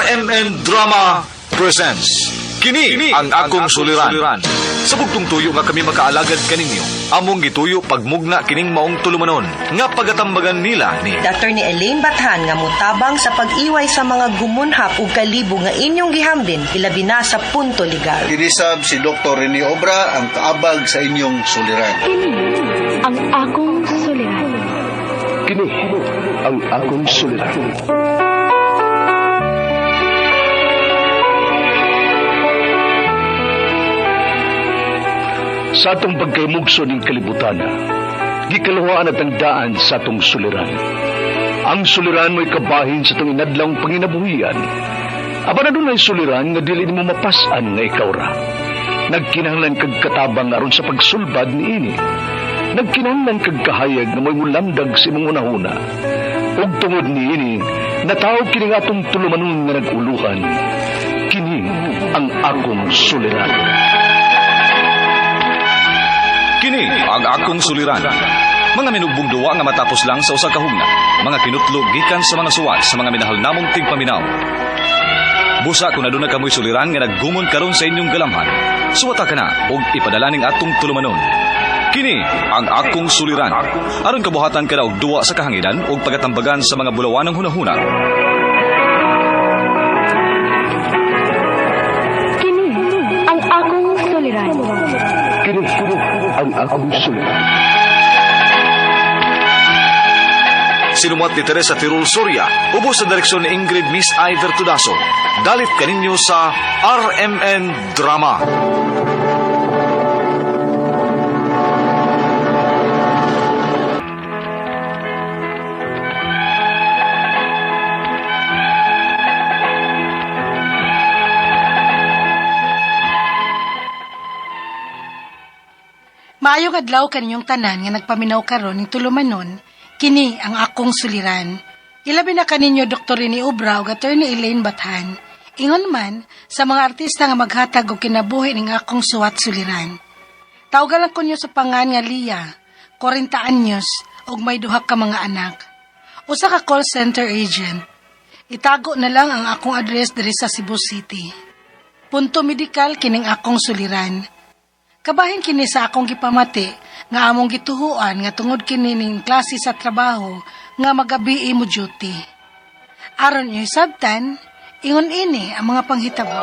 RMN Drama presents Kini ang akong suliran. Sa bugtong tuyo nga kami makaalagad kaninyo, among gituyo pagmugna kining maong tulumanon nga pagatambagan nila ni Attorney Elaine Bathan nga mutabang sa pag-iway sa mga gumunhap ug kalibo nga inyong gihambin ilabi na sa punto legal. Kinisab si Dr. Rene Obra ang kaabag sa inyong suliran. Kini ang akong suliran. Kini ang akong suliran. Sa atong pagkaymugso ning kalibutan, gikaluhaan at ang daan sa atong suliran. Ang suliran mo'y kabahin sa atong inadlawng panginabuhian. Apan adunay suliran nga dili nimo mapas-an nga ikaw ra. Nagkinahanglan kag katabang aron sa pagsulbad niini. Nagkinahanglan kag kahayag nga mo'y mulamdag sa imong hunahuna. Ug tungod niini, natawag kini nga atong tulumanon nga nag-uluhan. Kini ang akong suliran. Kini ang akong suliran. Mga minugbong duwa nga matapos lang sa usa ka hugna. Mga kinutlo gikan sa mga suwat sa mga minahal namong tigpaminaw. Busa kung aduna kamoy suliran nga naggumon karon sa inyong galamhan. Suwata ka na og ipadala ning atong tulumanon. Kini ang akong suliran. Aron kabuhatan ka na og duwa sa kahanginan ug pagatambagan sa mga bulawanong hunahuna. Kini ang akong suliran. Kini ang akong suliran. Sinumuat ni Teresa Tirul Soria, ubos sa direksyon ni Ingrid Miss Iver Tudaso. Dalit kaninyo sa RMN Drama. Maayong adlaw kaninyong tanan nga nagpaminaw karon ning tulumanon, kini ang akong suliran. Ilabi na kaninyo Dr. Rene Obra ug Attorney Elaine Bathan. Ingon man sa mga artista nga maghatag og kinabuhi ning akong suwat suliran. Tawgan lang kunyo sa pangan nga Lia, 40 anyos ug may duha ka mga anak. Usa ka call center agent. Itago na lang ang akong address diri sa Cebu City. Punto medikal kining akong suliran. Kabahin kini sa akong gipamati nga among gituhuan nga tungod kini ning klase sa trabaho nga magabi mo duty. Aron inyo sabtan, ingon ini ang mga panghitabo.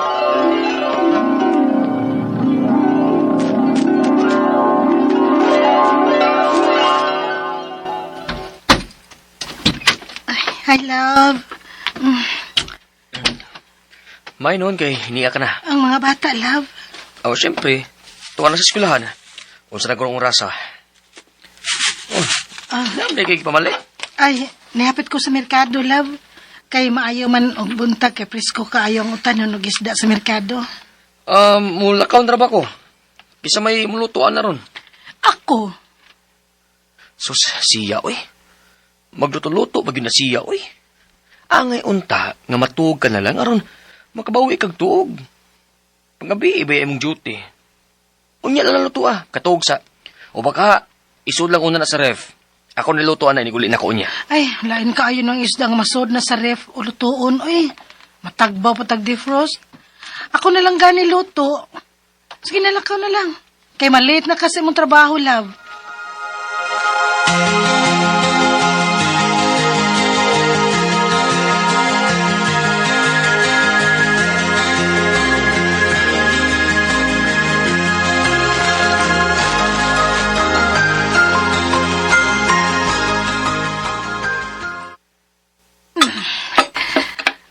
Ay, hi love. May noon kay niya ka na. Ang mga bata, love. Oh, siyempre. Tuwa na sa eskwelahan. Unsa na kurong orasa. Oh, Ah. ah. kay pamali. Ay, nihapit ko sa merkado, love. Kay maayo man og buntag kay presko kaayo ang utanon og isda sa merkado. Mulakaw na ba ko? Bisa may mulutuan na ron. Ako, Sus, siya, oy. Magluto-luto, pag yun na siya, oy. Angay unta, nga matuog ka na lang, aron makabawi kag tuog. Panggabi, iba imong duty. Unya na lang luto ah, katuog sa. O baka, isud lang una na sa ref. Ako nilutoan na, iniguli na ko unya. ay, lain kaayo ng isda nga masod na sa ref o lutuon, oy. Matagbaw patag defrost. Ako na lang gani luto. Sige na lang, ikaw na lang. Kay malate na kasi mong trabaho, love.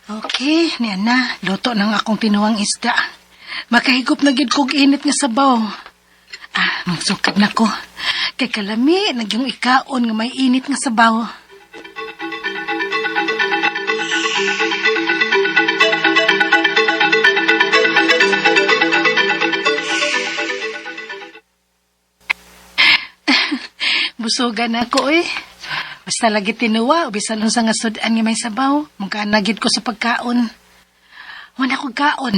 Okay, niyan na. Luto ng akong tinuwang isda. Makahigop na gid kog init nga sabaw. Ah, magsukad na ko. Kay kalami, nagyong ikaon nga may init nga sabaw. Busugan ako eh. Basta lagi tinuwa, bisan unsa nga sudan nga may sabaw, mungkaan na gid ko sa pagkaon. Wala ko kaon.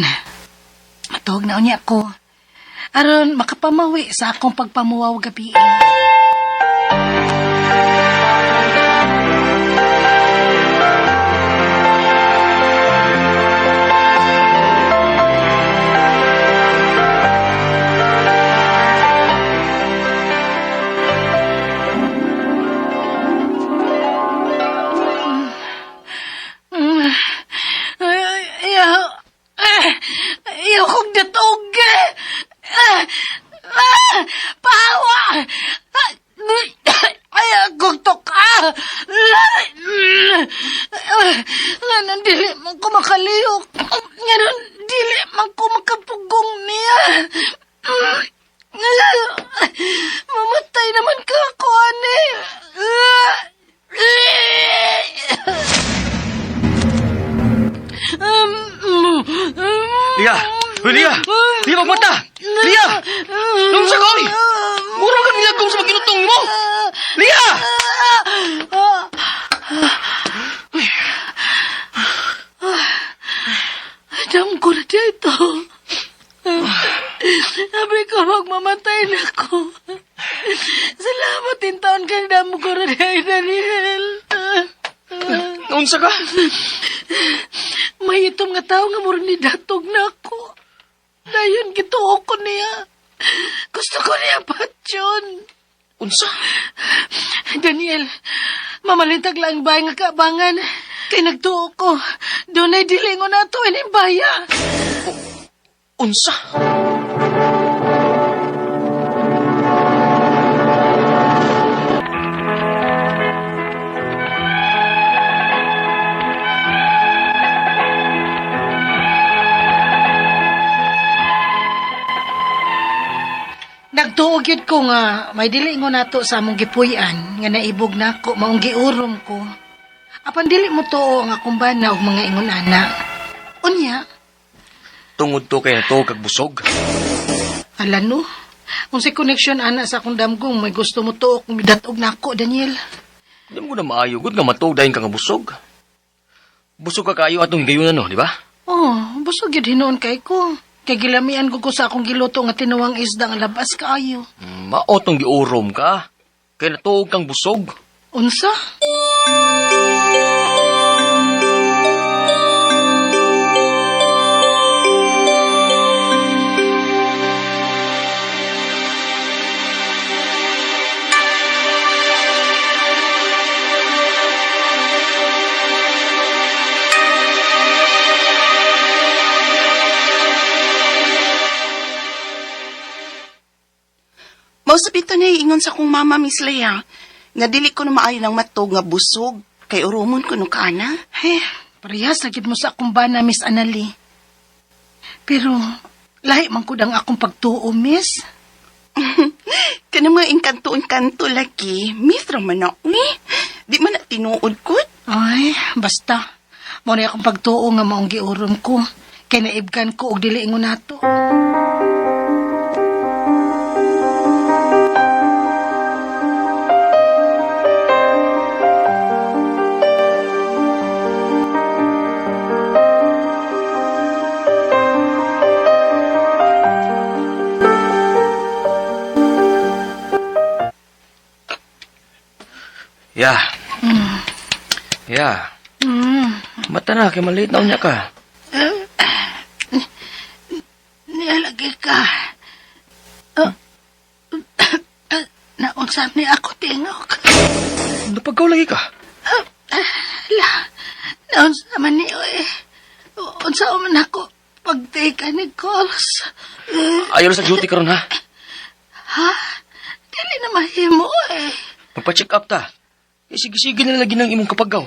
Matuog na unya ko. Aron makapamawi sa akong pagpamuwaw gabi. Nga dili man ko makalihok. Nga dili man ko makapugong niya. Mamatay naman ka ako, ani. Lia! Uy, Lia! Lia, magmata! Lia! Lumsa ka, oy! Mura ka nilagong sa maginutong mo! Lia! Adam ko na dito. Sabi ko, magmamatay na ko. Salamat din taon ka na mo ko na Daniel. Naunsa ka? May itom nga tao nga murag ni datog na ako. Dayon gituo ko niya. Gusto ko niya patyon. Unsa? Daniel, mamalintag lang ba nga kaabangan? Kay nagtuo ko. Dunay dili ko na to ining baya. Unsa? Nagtuo gyud ko nga may dili ngo nato sa among gipuy-an nga naibog nako maong giurom ko. Apan dili mo tuo ang akong bana og mga ingon ana. Unya, Tungod to kay natuog kag busog. ala no. Unsay connection ana sa akong damgong may gusto mo tuo kung midatog nako, Daniel. Di mo na maayo gud nga matuog dayon ka nga busog. Busog ka kaayo atong higayunan no, di ba? Oh, busog gyud hinuon kay ko. Kay gilamian ko sa akong giluto nga tinuwang isda nga labas kaayo. Mao tong giurom ka. Kay natuog kang busog. Unsa? Mausap ito na ingon sa kong mama, Miss Lea. Nga dili ko na maayo ng matog nga busog. Kay urumon ko no kana. Hey, parehas lagi mo sa akong bana, Miss Anali. Pero, lahi man kud ang akong pagtuo, Miss. Kana mga engkanto-engkanto lagi. Miss raman na, uy. Di man na tinuod ko. Ay, basta. Mo na akong pagtuo nga maong giurom ko. Kay naibgan ko og dili ingon nato. Ya. Ya. Mata na, kay maliit na unya ka. Nialagi ka. Naunsa ni ako tingog. Napagaw lagi ka. La, naunsa man ni oy. Unsa man ako pagtika ni calls. Ayaw na sa duty karon ha. Ha? Dili na mahimo eh. Magpa-check up ta. Eh, sige-sige na lagi ng imong kapagaw.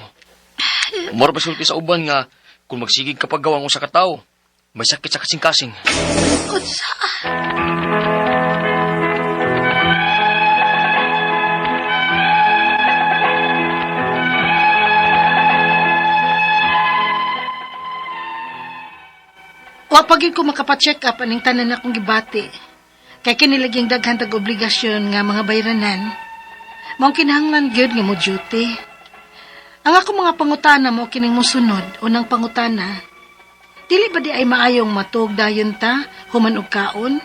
Mura pa sulti sa uban nga kung magsigig kapagaw ang usa ka tawo, may sakit sa kasing-kasing. Unsa? Wa pa gyud ko makapa-check up aning tanan akong gibati. Kay kini laging daghan tag obligasyon nga mga bayranan. Maong kinahanglan gyud nga mo duty. Ang ako mga pangutana mo kining mosunod, unang pangutana. Dili ba di ay maayong matuog dayon ta human og kaon?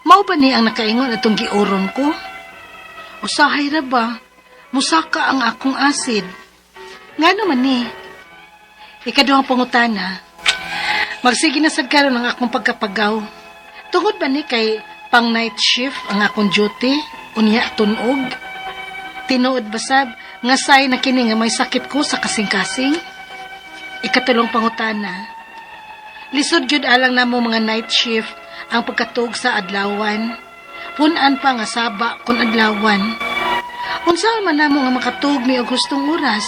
Mao ba ni ang nakaingon atong giurom ko? Usahay ra ba? Musaka ang akong acid. Ngano man ni? Ikaduhang pangutana. Magsige na sad karon ang akong pagkapagaw. Tungod ba ni kay pang night shift ang akong duty, unya tunog? Tinuod ba sab nga say na kini nga may sakit ko sa kasing-kasing? Ikatulong pangutana. Lisod gyud alang namo mga night shift ang pagkatuog sa adlawan. Punan pa nga saba kun adlawan. Unsa man namo nga makatuog mi og hustong oras?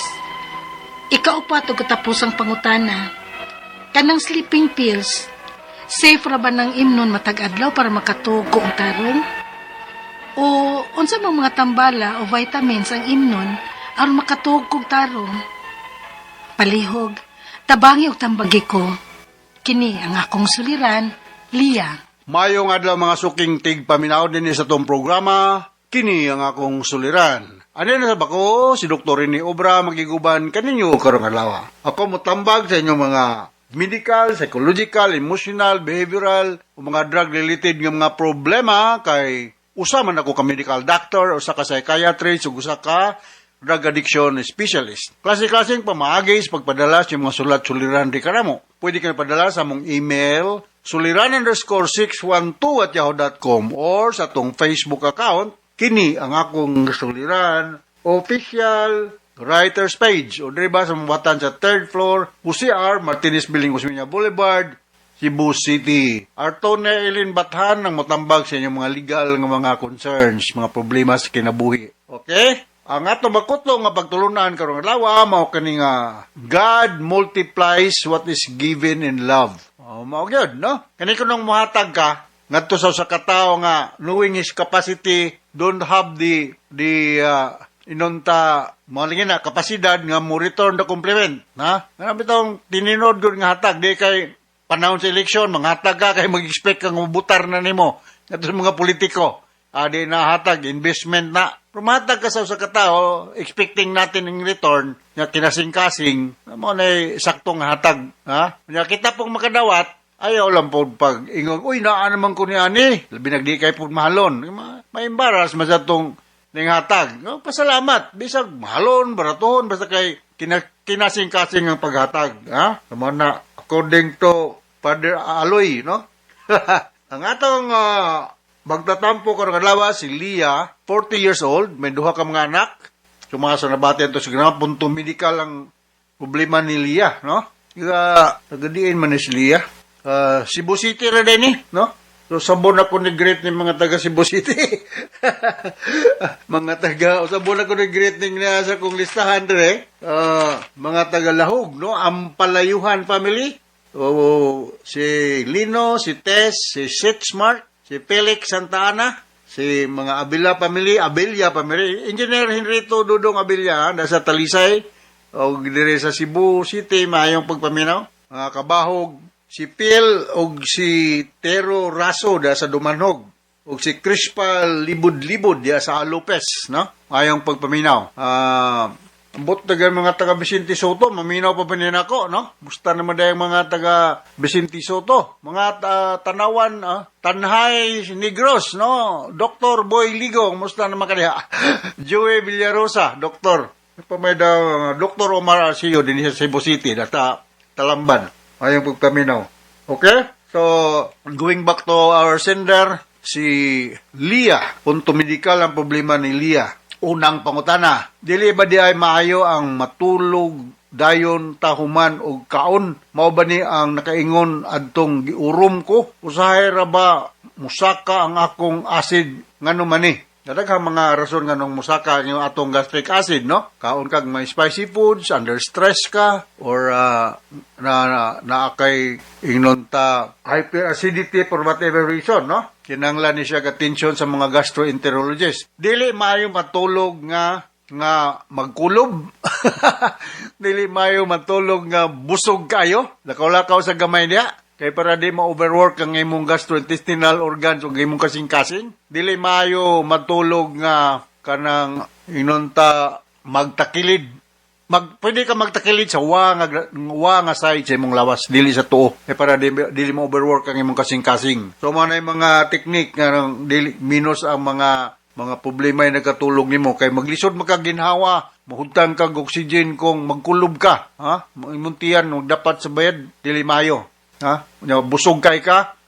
Ikaupat og katapusang pangutana. Kanang sleeping pills, safe ra ba nang imnon matag adlaw para makatuog ko og tarong? O unsa mang mga tambala o vitamins ang imnon aron makatuog kog tarong? Palihog, tabangi og tambagi ko. Kini ang akong suliran, Lia. Mayong adlaw, mga suking tigpaminaw dinhi sa atong programa, kini ang akong suliran. Ano na sa bako, si Dr. Rene Obra magiguban kaninyo karong adlaw. Ako motambag sa inyong mga medical, psychological, emotional, behavioral, o mga drug-related nga mga problema kay usa man ako ka medical doctor, usa ka psychiatrist, ug usa ka drug addiction specialist. Klase-klaseng pamaagi sa pagpadala sa mga sulat suliran di kanamo. Pwede kayo padala sa among email suliran_612@yahoo.com or sa atong Facebook account, kini ang akong suliran official writers page, o diri ba sa mabatan sa third floor, UCR, Martinez Building, Osmeña Boulevard, Cebu City. Attorney Eileen Bathan ang motambag sa inyong mga legal nga mga concerns, mga problema sa kinabuhi. Okay? Ang ato makutlo nga pagtulunan karong adlaw mao kani nga God multiplies what is given in love. Oh, mao gyud, no? Kani kunong mohatag ka ngadto sa usa ka tawo nga knowing his capacity, don't have the inonta mo na kapasidad nga mo return the compliment, ha? Nga bitong tininod gud nga hatag, di kay panahon sa eleksyon manghatag ka kay mag-expect kang mobutar na nimo ngadto sa mga politiko. Ah, di nahatag investment na. Pumatag ka sa usa ka tawo expecting natin in return nga kinasing-kasing mo na saktong hatag, ha? Nya kita pong makadawat, ayaw lang po pag ingon, "Uy, naa naman ko ni ani," labi nagdi kay po mahalon. Ma-embarrass man sa tong ning hatag. No, pasalamat bisag mahalon, baratuhon, basta kay kinasing-kasing ang paghatag, ha? Tama na according to Father Aloy, no? Ang atong magtatampo karong adlaw si Leah, 40 years old, may duha ka mga anak. Sumasa na bati ito sa punto medical ang problema ni Leah, no? Tagadiin man ni si Leah. Cebu City ra din eh, no? So sabon ako ni greet ni mga taga Cebu City. Mga taga, sabon ako ni greet ning na sa kong listahan dire. Mga taga Lahug, no? Ampalayuhan family. O si Lino, si Tess, si Sitsmart, si Felix Santa Ana, si mga Abila family, Abella family, Engineer Henrito Dudong Abella, ha, nasa Talisay, o dire sa Cebu City, maayong pagpaminaw. Mga kabahog, si Phil og si Tero Raso da sa Dumanhog, og si Crispal Libud-Libud diya sa Lopez, no? Maayong pagpaminaw. Ambot taga mga taga Vicente Soto, maminaw pa ba niya ako, no? Musta naman dahil mga taga Vicente Soto, mga Tanawan, Tanhay Negros, no? Dr. Boy Ligo, musta naman kaniya? Joey Villarosa, doktor. Pamay daw, Dr. Omar Arceo din sa Cebu City, data Talamban. Ayong pagpaminaw. Okay? So, going back to our sender, si Leah. Punto medical ang problema ni Leah. Unang pangutana, dili ba di ay maayo ang matulog dayon tahuman og kaon? Mao ba ni ang nakaingon adtong giurom ko? Usahay ra ba musaka ang akong acid? Ngano man ni? Dadaghang mga rason nganong musaka ang iyong atong gastric acid, no? Kaon kag may spicy foods, under stress ka, or na naa kay ingnon ta hyperacidity for whatever reason, no? Kinanglan ni siya attention sa mga gastroenterologist. Dili maayo matulog nga nga magkulob. Dili maayo matulog nga busog kayo. Lakaw-lakaw sa gamay niya. Kay para di ma-overwork ang imong gastrointestinal organs ug imong kasing-kasing. Dili maayo matulog nga kanang inonta magtakilid. Pwede ka magtakilid sa wa nga side sa imong lawas, dili sa tuo. Kay para dili mo overwork ang imong kasing-kasing. So mo na yung mga technique nga nang dili minus ang mga problema yung nagkatulog nimo kay maglisod makaginhawa, mahudtan kag oxygen kung magkulob ka, ha? Imong tiyan dapat sa bayad, dili maayo, ha? Nya, busog kay ka,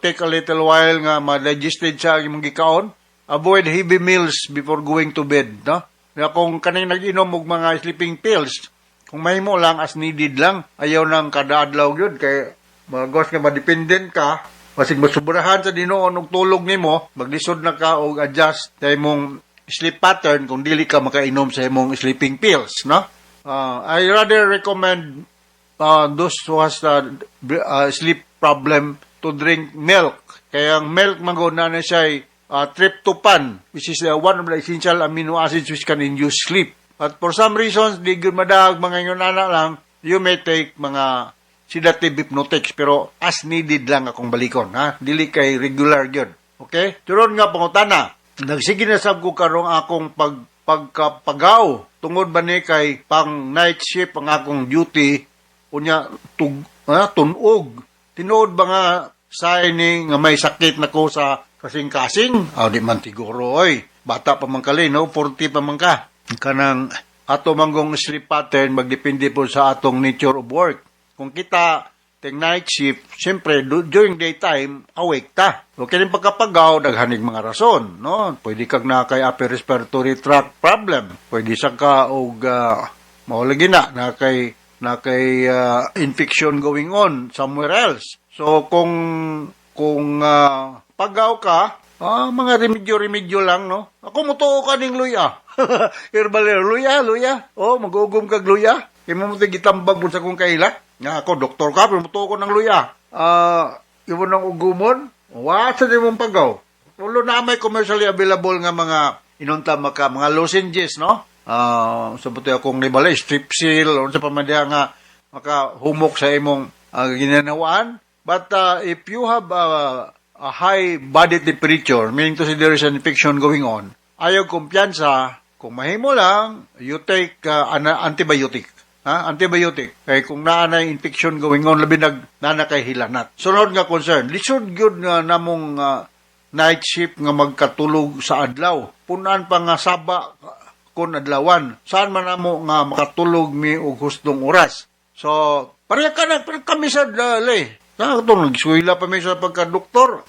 take a little while nga ma-digested sa imong gikaon. Avoid heavy meals before going to bed, no? Kaya kung kaning nag-inom og mga sleeping pills, kung mahimo lang, as needed lang, ayaw nang kada adlaw gyud kay magos nga ma-dependent ka, basig masubrahan sa dinuon og tulog nimo, maglisod na ka og adjust sa imong sleep pattern kung dili ka makainom sa imong sleeping pills, no? I rather recommend those who has sleep problem to drink milk. Kaya ang milk man gud na siya tryptophan, which is one of the essential amino acids which can induce sleep. But for some reasons, di gyud madaag, mga ingon ana lang, you may take mga sedative hypnotics, pero as needed lang akong balikon, ha? Dili kay regular gyud. Okay? Turon nga pangutana. Nagsige na sab ko karong akong pagkapagaw tungod ba ni kay pang night shift ang akong duty, unya tug tunog. Tinuod ba nga sign ni nga may sakit na ko sa kasing-kasing? Ah, di man siguro, oy. Bata pa man kali, no? 40 pa man ka. Kanang ato manggong sleep pattern magdepende po sa atong nature of work. Kung kita ting night shift, siyempre during daytime awake ta. So kining pagkapagaw, daghanig mga rason, no? Pwede kag na kay upper respiratory tract problem. Pwede sa ka og mao lagi na na kay infection going on somewhere else. So kung pagaw ka, mga remedyo-remedyo lang, no? Ako mutuo ka ning luya. Herbal luya, luya. Oh, magugom kag luya. Imo mo gitambag mo sa kong kaila. Nga ako, doktor ka, pero mutuo ko ng luya. Imo nang ugumon, wa sa di mong pagaw. Tulo na may commercially available nga mga inunta maka mga lozenges, no? Sa buti akong nibala, Strepsil, o sa pamadya nga makahumok sa imong ginanawaan. But if you have a high body temperature, meaning to say there is an infection going on, ayaw kumpiyansa, kung mahimo lang, you take an antibiotic. Ha? Antibiotic. Kay kung naa na infection going on, labi nag nana kay hilanat. Sunod nga concern, lisod gyud nga namong night shift nga magkatulog sa adlaw. Punan pa nga saba kun adlawan. Saan man namo nga makatulog mi og hustong oras? So, pareha ka na, pareha kami sa dali. Na, ito, nag-eskwela pa mi sa pagka-doktor.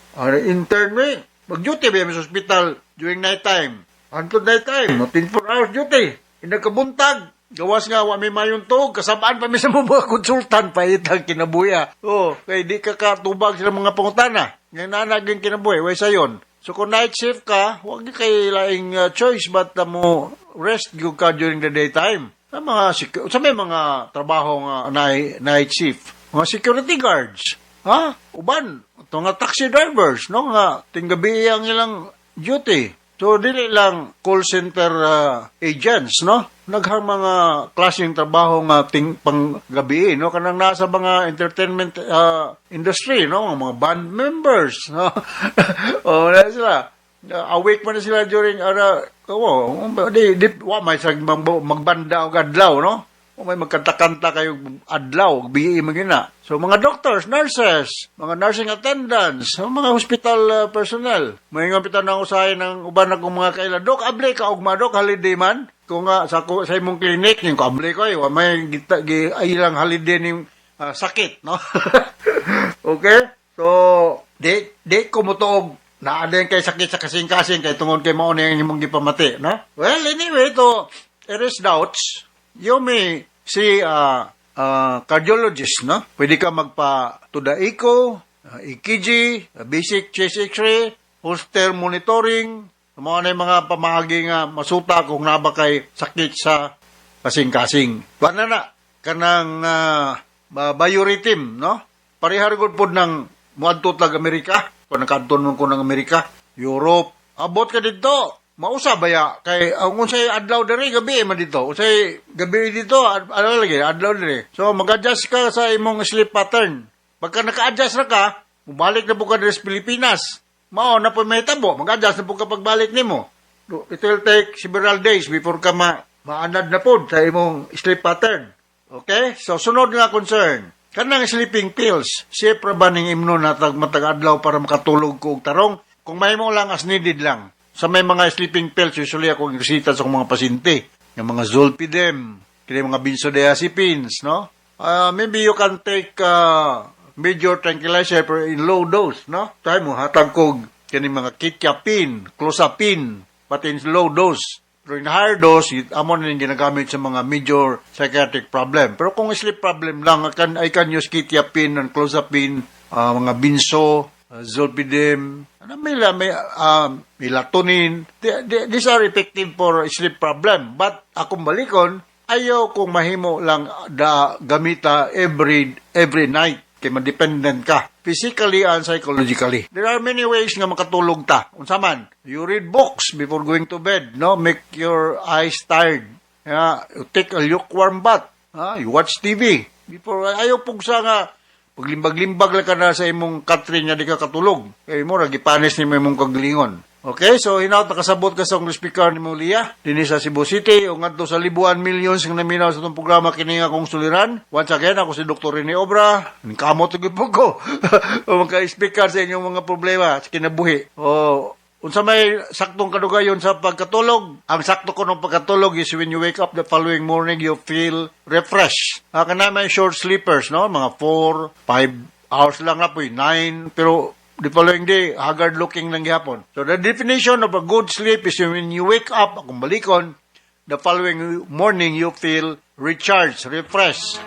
Intern mi. Mag-duty ba mi sa ospital during night time? Hantod night time, no, 24 hours duty. Inagkabuntag. Gawas nga, wa mi mayong tuog. Kasabaan pa mi sa mga konsultan pa itang kinabuya. Oh, kay di ka katubag sila mga pangutana. Ngayon nanaging kinabuhi, way sayon. So kung night shift ka, wag kay laing choice but mo rest gyud ka during the daytime. Sa may mga trabaho nga night shift, mga security guards, ha? Uban, ito nga taxi drivers, no, nga tinggabi ang ilang duty. So dili lang call center agents, no? Naghang mga klaseng trabaho nga ting panggabi, no? Kanang nasa mga entertainment industry, no? Mga band members, no? Oh, na sila. Awake man na sila during ara, oh, di wa may sag magbanda og adlaw, no? O may magkanta-kanta kayo adlaw, biyi man gyud na. So mga doctors, nurses, mga nursing attendants, mga hospital personnel. Moingon bitaw na usahay ng uban akong mga kaila, "Dok, abli ka ugma, Dok, holiday man." Kung nga sa imong clinic, yung abli ko ay wa may gita, gi, ay ilang holiday ning sakit, no? Okay? So, di ko motuog naa din kay sakit sa kasing-kasing kay tungod kay mao ni ang imong gipamati, no? Well, anyway, to erase doubts, you may see cardiologist, no? Pwede ka magpa to the echo, EKG, basic chest x-ray, Holter monitoring, mga na yung mga pamaagi nga masuta kung naa ba kay sakit sa kasing-kasing. Wala na, kanang biorhythm, no? Parehar gud pod ng muadto tag Amerika, kung nakadto nun ko ng Amerika, Europe, abot ka dito, mausa baya kay ang unsay adlaw diri, gabi man dito, unsay gabi dito, ano lagi adlaw diri. So mag-adjust ka sa imong sleep pattern. Pagka naka-adjust ra ka, mubalik na po ka diri sa Pilipinas, mao na po may tabo, mag-adjust na po ka pagbalik nimo. It will take several days before ka maanad na pod sa imong sleep pattern. Okay, so sunod nga concern, kanang sleeping pills, safe ra ba ning imnon natag matag adlaw para makatulog ko og tarong? Kung mahimo lang, as needed lang. Sa may mga sleeping pills, usually akong resita sa akong mga pasyente. Yung mga zolpidem, kini mga benzodiazepines, no? Maybe you can take major tranquilizer pero in low dose, no? Tayo mo, hatag kog kini mga quetiapine, clozapine, but in low dose. Pero in higher dose, amo na yung ginagamit sa mga major psychiatric problem. Pero kung sleep problem lang, I can use quetiapine and clozapine, mga benzo, zolpidem, ano, may melatonin. These are effective for sleep problem. But akong balikon, Ayaw kung mahimo lang da gamita every night kay ma-dependent ka physically and psychologically. There are many ways nga makatulog ta. Unsa man, you read books before going to bed, no? Make your eyes tired. Yeah, you take a lukewarm bath. Ah, you watch TV before. Ayaw pugsa nga paglimbag-limbag lang ka na sa imong katre nga di ka katulog. Kay mo ra gipanis nimo imong kagalingon. Okay, so hinaut nakasabot ka sa akong speaker nimo, Lia. Dinhi sa Cebu City o ngadto sa libuan, millions nga naminaw sa atong programa, kini nga akong suliran. Once again, ako si Dr. Rene Obra. Kamot gyud po ko o maka-speaker sa inyong mga problema sa kinabuhi. O unsa may saktong kadugayon sa pagkatulog? Ang sakto ko ng pagkatulog is when you wake up the following morning, you feel refreshed. Ah, kana may short sleepers, no? Mga 4, 5 hours lang na po, 9, pero the following day, haggard looking lang gihapon. So the definition of a good sleep is when you wake up, akong balikon, the following morning, you feel recharged, refreshed.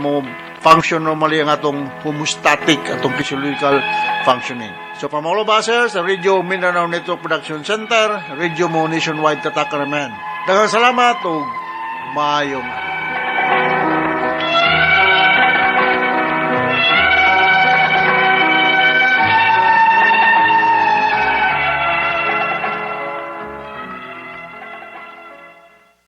Mo function normally ang atong homeostatic, atong physiological functioning. So from all of us here sa Radio Mindanao Network Production Center, Radio Mo Nationwide, Tatak Ramen. Daghang salamat ug maayong adlaw.